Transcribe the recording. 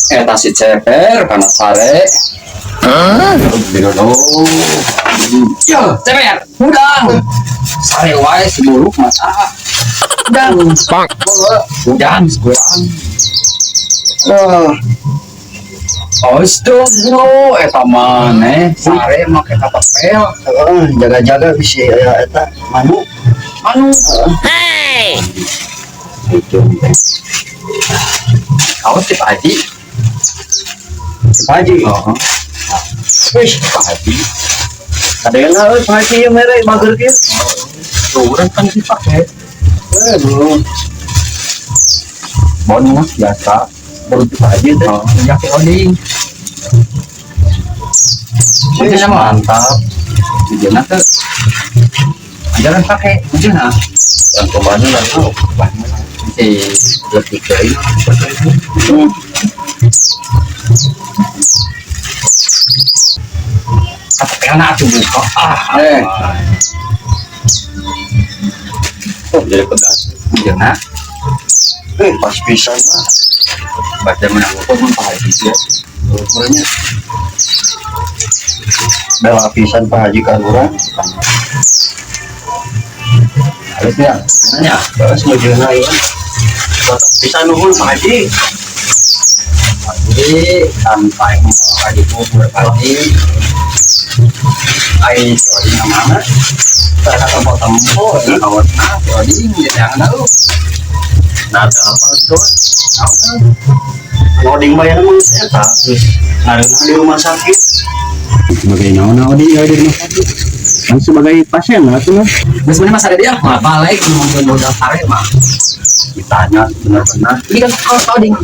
Eta si Ceper kana sare. Aduh. Yo, Ceper, hudang. Sare wae si buluk mata. Hudang. Hudang, hudang. Oh, Astagfirullah, eta maneh sare make katapel. Heeh, jaga-jaga bisi aya eta manuk. Anu. Itu teh. Kaos ti Pak Haji. Pak Haji. Oh, Wih, Pak Haji. kadena euy Pak Haji ieu mere bager kieu. Tuh, urang kan dipake. Eh, belum. Bon mah biasa. Baru ti Pak Haji teh. Oh, ya ke oding. Wih, mantap. Dijana teh. Jalan pakai, dijana. Dan kemana lah tau. Si lebih ke ini. Katapelna atuh buka. Ah, Eh. Oh, jadi pegas. Dijana. Eh, pas pisan mah. Baca menang ukur mun Pak Haji ya. Ukurannya. Bela pisan Pak Haji ka urang. Harusnya, nanya. Terus mejeuna ieu. Pisan nuhun Pak Haji. Jadi sampai mau haji kubur haji, ai si Oding mana? Saya kata tempo tempo, kawatna si Oding jangan tahu. Nah, ada apa sih kawan? Tahu Ngoding bayar mah geus eta. Geus ngareunah di rumah sakit. Sebagai naon Oding ya di rumah sakit kan sebagai pasien lah tuh. Geus mana mas ada dia? Mah balik ngomongin modal sare mah. Ditanya benar-benar. Ini kan kaos Oding.